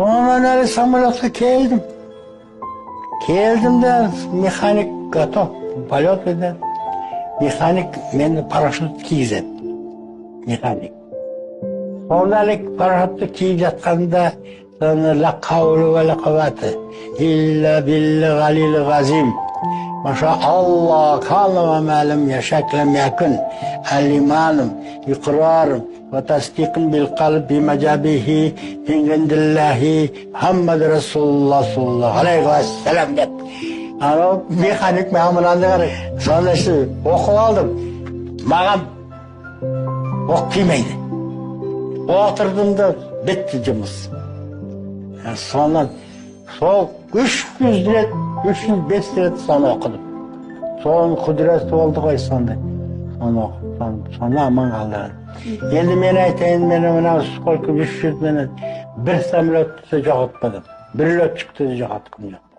Онан әлі самолетқа келдім. Келдім де, механик готов, полет еді. Механик мені парашют кигізеді. Механик. Сонда әлі парашютты киіп жатқанда, соны ла қаулы уә ла қуввата илля билля ғалил ғазим. Маша Алла кана ва ма лам яшак лам якун. Алиманым, иқрарым, ва тасдиқым бил қалб бима жабихи мин индиллахи Мухаммад Расулуллах саллаллаху алейхи уассалам деп. Анау механик маған мынандай қарай. Соны оқып алдым. Маған оқ тимейді. Отырдым да, бітті жұмыс. Сонан сол 300 рет, 305 рет соны оқыдым. Соның құдіреті болды ғой сондай. Соны оқып, соны аман қалдырады. Енді мен айтайын, мен мына сколько 300 мені бір самолетті де жоғалтпадым. Бір летчикті де жоғалтқым жоқ.